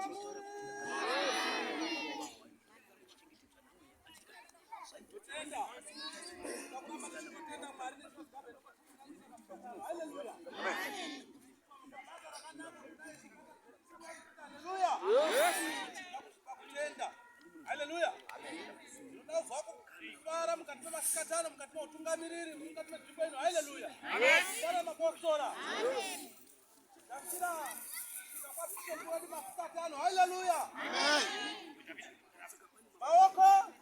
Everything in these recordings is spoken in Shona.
kwamuri. Tenda. Takuramba tichitenda Mwari Hallelujah. Hallelujah. Yes. Kutenda. Hallelujah. Ndinoda kufara mukati memasikatano, mukati meutungamiriri, mukati menzvimbo ino. Hallelujah. Amen. Fara mapostora. Amen. Takira kwabishop wedu masikatano. Hallelujah. Amen. Maoko.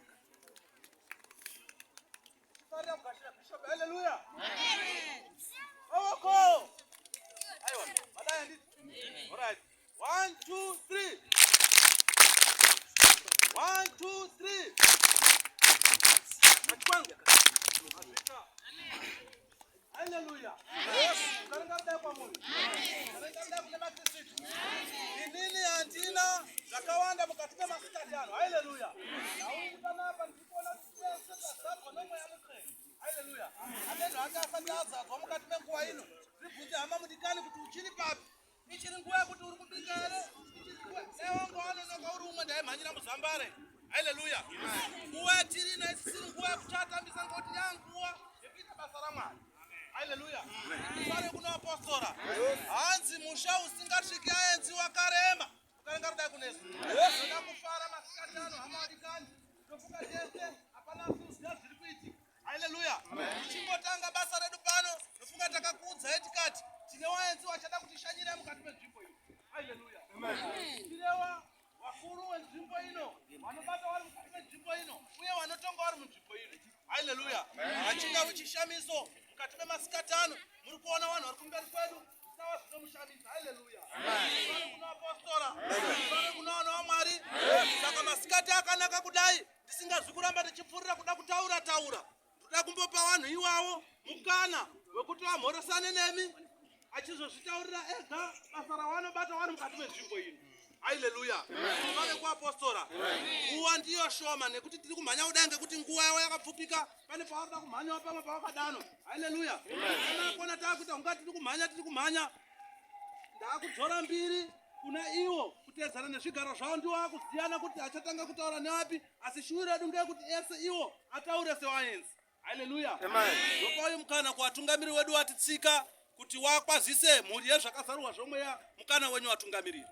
Farira kugashira bishop. Hallelujah. Amen. Maoko. Aiwa. Madai handiti. All right. 1 2 3. 1 2 3. Machikwangu. Mazvita. Haleluya. Karinga kwamuri. Karinga kune maKristu. Inini handina zvakawanda mukati memasikati ano. Haleluya. Nauyi panapa ndikuona kuti tese tazadzwa nomweya mutsvene. Haleluya. Amenho ake asati azadzwa mukati menguva ino. Zvibvunze hama mudikani kuti uchiri papi. Ichiri nguva yekuti uri kubika here? Ichiri nguva. Dai wanga wanonoka uri umwe ndaimhanyira muzambare. Haleluya. Nguva yatiri ino isisiri nguva yekuchatambisa ngoti yanguva yekuita basa raMwari. Haleluya. Fare kuno apostora. Hanzi musha usingasviki aenzi wakarema. Ukarenga rudai kunesu. Ndoda kufara masikati ano hama vadikani. Tofunga tese hapana kuziva zviri kuitika. Haleluya. Tichingotanga basa redu pano, ndofunga takakuudzai tikati tine waenzi wachada kutishanyira mukati menzvimbo ino. Haleluya. Tinewa vakuru wenzvimbo ino vanobata vari mukati menzvimbo ino uye vanotonga vari munzvimbo ino. Haleluya. Hachingavi chishamiso mukati memasikati ano muri kuona vanhu vari kumberi kwedu zvisava zvinomushamisa. Haleluya. Vari kuna apostora, vari kuna vana vaMwari. Saka masikati akanaka kudai tisingazwi kuramba tichipfuurira kuda kutaura taura ndoda kumbopa vanhu iwawo mukana wekuti vamhoresane nemi achizozvitaurira ega basa rawanobata wari mukati menzvimbo ino haleluya vave kuapostora nguva ndiyo shoma nekuti tiri kumhanya kudai ngekuti nguva yavo yakapfupika pane pavarikuda kumhanyawo pamwe pavakadano haleluya kona takuita kunga tiri kumhanya tiri kumhanya ndakudzora mbiri kuna iwo kuteedzana nezvigaro zvavo ndiwo akusiyana kuti achatanga kutaura neapi asi shuwiro yedu ngeyekuti ese iwo ataure sewaenzi haleluya ndopa uyu mukana kuvatungamiriri wedu watitsika kuti wakwazise mhuri yezvakazarurwa zvomweya mukana wenyu vatungamiriri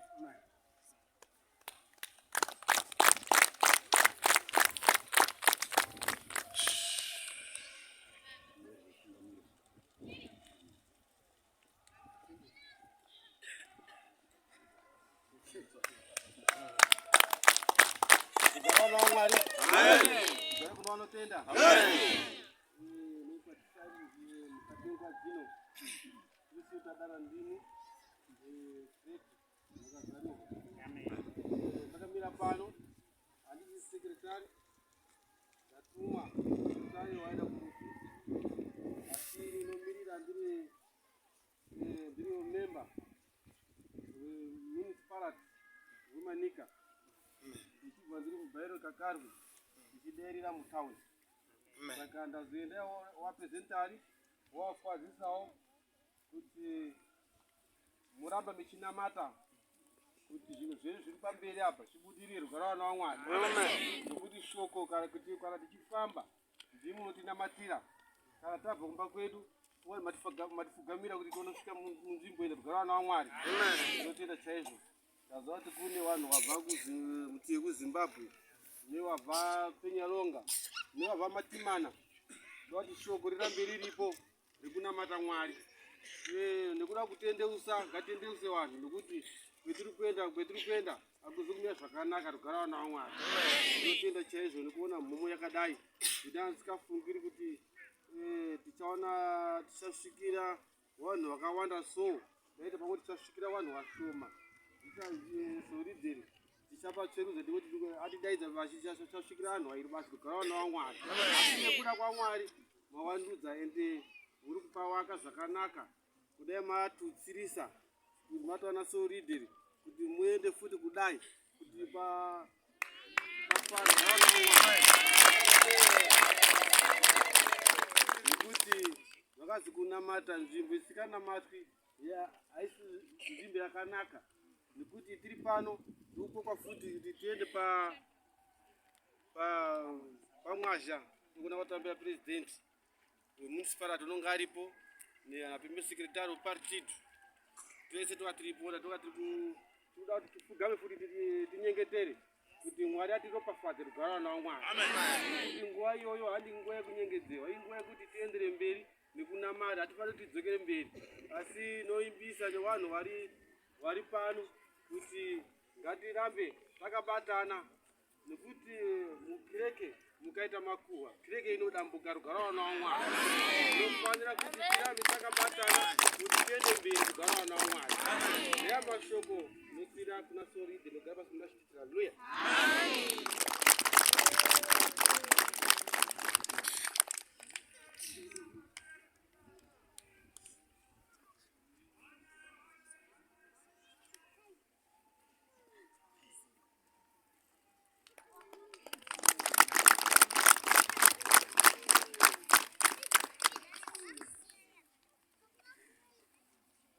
Takamira pano handisi secretary ndatumwa secretary waenda kurufu asi inomirira ndiri eh, ndiri member wemunicipality wemanika ndichibva ndiri kubairo kakarwe ndichiderera mutown saka ndazoenda wapresentari wawakwazisawo kuti murambe muchinamata kuti zvinhu zvedu zviri pamberi apa zvibudirire rugara vana vamwari nokuti shoko kana kuti kana tichifamba ndimi munotinamatira kana tabva kumba kwedu matifugamira kuti tonosvika munzvimbo ino rugara vana vamwari tinotenda chaizvo taziva kuti kune vanhu vabva mutivi kuzimbabwe nevabva penyalonga nevabva matimana ndokuti shoko rirambe riripo rekunamata Mwari eh, nekuda kutendeusa ngatendeuse vanhu nekuti kwetiri kuenda kwetiri kuenda hakuzi kumira zvakanaka rugara vana vaMwari. Ndinotenda chaizvo nekuona mhomho yakadai ndandisingafungiri kuti eh, tichaona tichasvikira vanhu vakawanda so ndaita pamwe tichasvikira vanhu vashoma soridheri tichapatsverudza ndikuti atidaidza vachasvikira vanhu vairi basi kugara vana vaMwari asi nekuda kwaMwari mawandudza ende muri kupawaka zvakanaka kudai matutsirisa kuti matowana soridheri kuti muende futi kudai kuti pa nekuti vakazi kunamata nzvimbo isikanamatwi haisi nzvimbo yakanaka. Nekuti tiri pano tikukokwa futi kuti tiende pa pa pamwazha tikuna kutambira president wemunicipality unonga aripo neanapembe secretary wepartido tese toka tiripo toka tiri kuda kuti tifugame futi tinyengetere kuti Mwari atiropafadze rugare nawo Mwari. Kuti nguva iyoyo handi nguva yekunyengedzewa, inguva yekuti tiendere mberi nekunamata, hatifaniri kuti tidzokere mberi. Asi noimbisa nevanhu vari vari pano kuti ngatirambe takabatana nekuti mukireke mukaita makuhwa kireke inodambuka rugare nawo Mwari. Tinofanira kuti tirambe takabatana kuti tiende mberi rugare nawo Mwari. Neya mashoko nosira kuna Soride nogara pasi muna Hallelujah.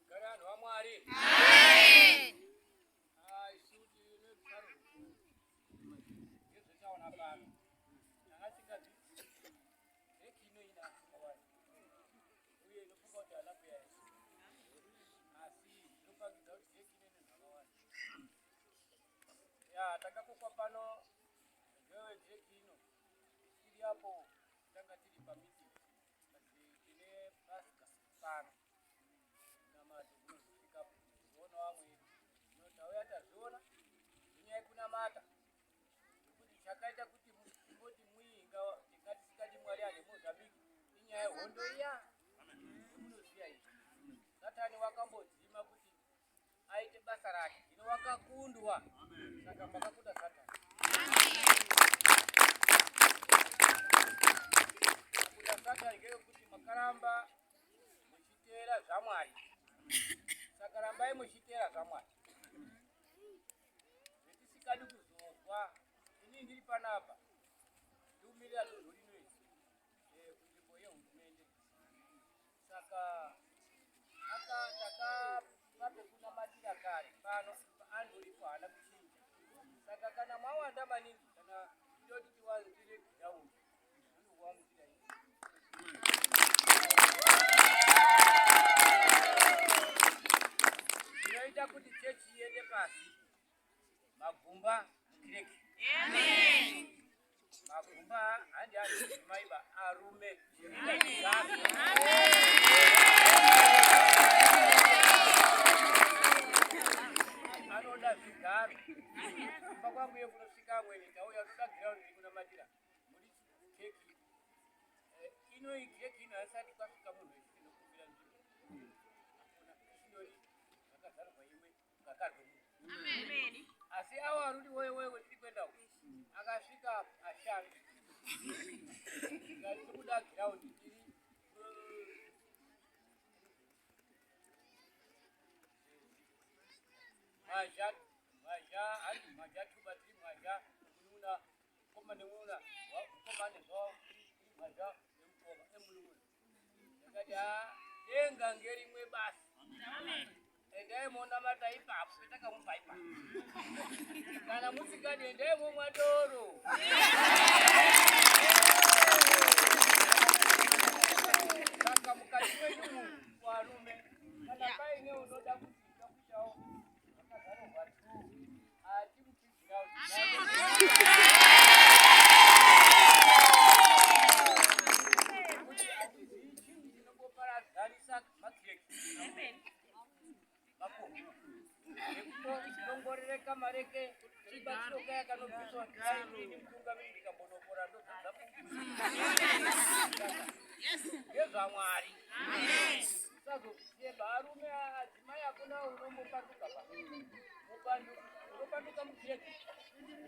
Gara vanhu vaMwari. Amen. Ah, isu tine rugare rukuru. Ngezvetaona pano. Tanga tisingazvizivi. Reki ino ina akawanda. Uye inofunga kuti haana kuya isu. Asi inopangidza kuti reki ino ine zvakawanda. Ya, takakokwa pano ngewe reki ino. Tiri apo tanga tiri pameeting. But tine pasika pano. Kunamata kunozosvika kuzoona vamwe. Zvino tauya tazviona nenyaya yekunamata. Nekuti chakaita kuti timboti muinga tinga tisikati Mwari ari Mozambique inyaya yehondo iya yemunoziya iyi. Satani wakambodzima kuti aite basa rake. Zvino wakakundwa. Saka makakunda Satani. Kukunda Satani ngeyekuti makaramba muchiteera zvaMwari. Saka rambai muchiteera zvaMwari. Zvetisikadi kuzozwa, ini ndiri panapa ndikumirira dunhu rino iri kunzvimbo yehurumende. Saka aka takapa pekunamatira kare pano andoripo haana kuchinja. Saka kana mawanda maningi kana toti tiwanzire ground ndinokuwamuchira iyi. Zvinoita kuti chechi iende pasi magumba kireki. Magumba handi adzimai ba arume. Anoda zvigaro. Kumba kwangu iyo kunosvika amweni tauya toda ground rekunamatira. Muri keki. Ino keki ino haisati kwasvika munhu wechipiri nokukwira nzvimbo. Hakuna. Isindori zvakazarurwa imwe ngakarwe munhu. Asi awo arudi woye woye wetiri kuenda uko akasvika ashanu. Tikati tikuda ground tiri mwazha mwazha handi mwazha tuba tiri mwazha munun'una mukoma nemunun'una mukoma nezvavo tiri mwazha nemukoma emunun'una ndakati ha denga ngerimwe basi endai monamata ipapo petakamupa ipapo kana musikadi endai momwa doro saka mukati mwenyu umu varume kana paine unoda kuti kakuchawo akazarurwa tu atimupi ground kuti hatizivi chinhu chinomboparadzanisa makireki nekutongorereka mareke chibatsiro kaya kanobviswa ini mutungamiri ndikambonokora ndozodza ngezvaMwari usazosiye varume adzimai hakuna unombopanduka pa mupanduki unopanduka mukireki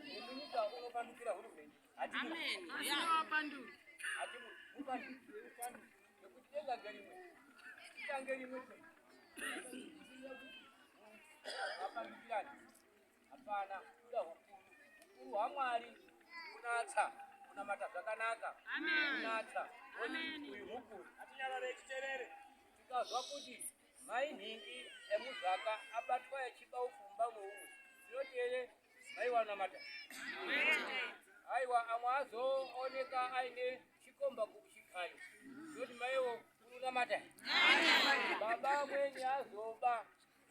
nemunyika unopandukira hurumende hatimupanduki nekuti denga ngerimwe titange rimwe vapandukirani hapana kuda hukuru hukuru hwaMwari kunatsa kunamata zvakanaka kunatsa uyu mukuru tikazwa kuti mai nhingi emuzaka abatwa echiba upfumba mwe Muchipwere maiwanamata. Aiwa, amwe azooneka aine chikomba kuchikayo, toti maiwo unonamata. Baba amweni azoba,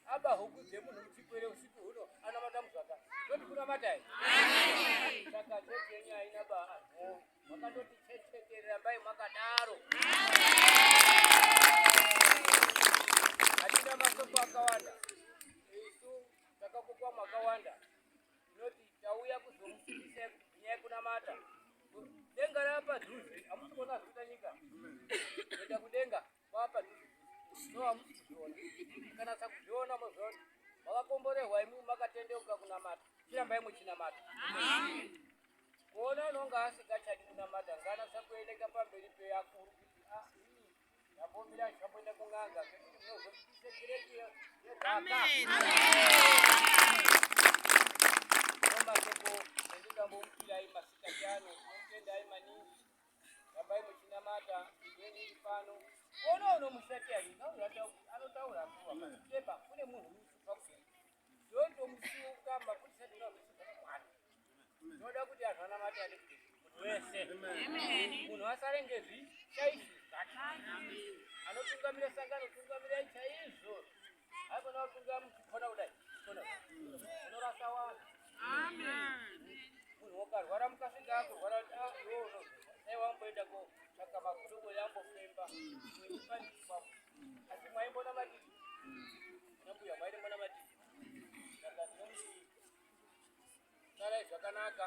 aba huku dzemunhu muchipwere usiku huno, anamata muzvaka, toti kunamata here? Saka chechi yenyu haina ba anhu makandoti chechetere, rambai makadaro. Hatina masoko akawanda, isu takakokwa mwakawanda. Tinoti tauya kuzomusimbisa nyaya yekunamata. Denga rapadhuze, hamusi kuona zvikuita nyika kuenda kudenga kwapadhuze, so hamusi kuzviona. Kana sakuzviona mozviona, makakomborerwa imwi makatendeuka kunamata. Chirambai muchinamata. Kuona unonga asingachadi kunamata, ngaanasa kueneka pamberi peakuru kuti, "Ah, ini ndambomira, ndichamboenda kun'anga," ngekuti munozopise kereke yedhaka. Masoko endingambomupirai masikati ano, tinotendai maningi, rambai muchinamata. Inini iri pano ona unomushati anotaura tepa kune munhu unosupa kuseri, ndotomusuka mapurisa, ndinomusuka. Tinoda kuti anhu anamate ade kuti munhu wese, munhu asarenge zvichaishi zvake. Anotungamira sangano, tungamirai chaizvo, haikona kutunga muchikona kudai, unorasa wanhu. Munhu ukarwara, mukasvika akurwara kuti, "Ah, iwe unozwa dai wamboenda kotsvaka maguduko yambofemba." Asi mwaimbona matiri nambuya, mwaimbona matiri. Saka ndinomuti sarai zvakanaka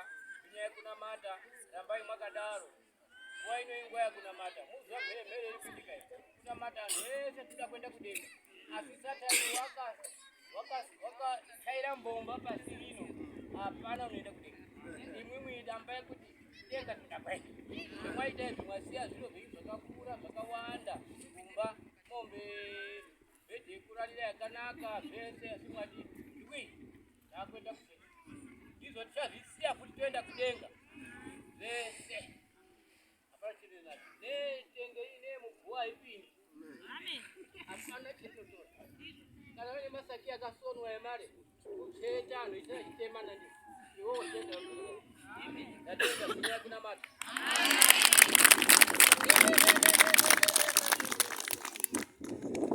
nyaya yekunamata, rambai mwakadaro. Nguva ino inguva yekunamata. Muzuva mheremhere iri kuitika iyi, kunamata anhu ese tida kuenda kudenga, asi Satani wakachaira mbomba pasi rino, hapana unoenda kudenga. Imwimwi dambai kuti denga tinoda kuenda. Zvemwaita izvi, mwasiya zviro zvenyu zvakakura zvakawanda, kumba, mombe, bhedhi yekurarira yakanaka, zvese, asi mwati ndikui takuenda kudenga. Ndizvo tichazvisiya futi toenda kudenga zvese, hapana chete nacho. Netende ine mubhuwa haipindi, hapana chetotora. Kana vane masaki akasonwa emari kucheta, anhu ichira chitema nandi iwo tenda. Ndatenda kunyaya kunamata.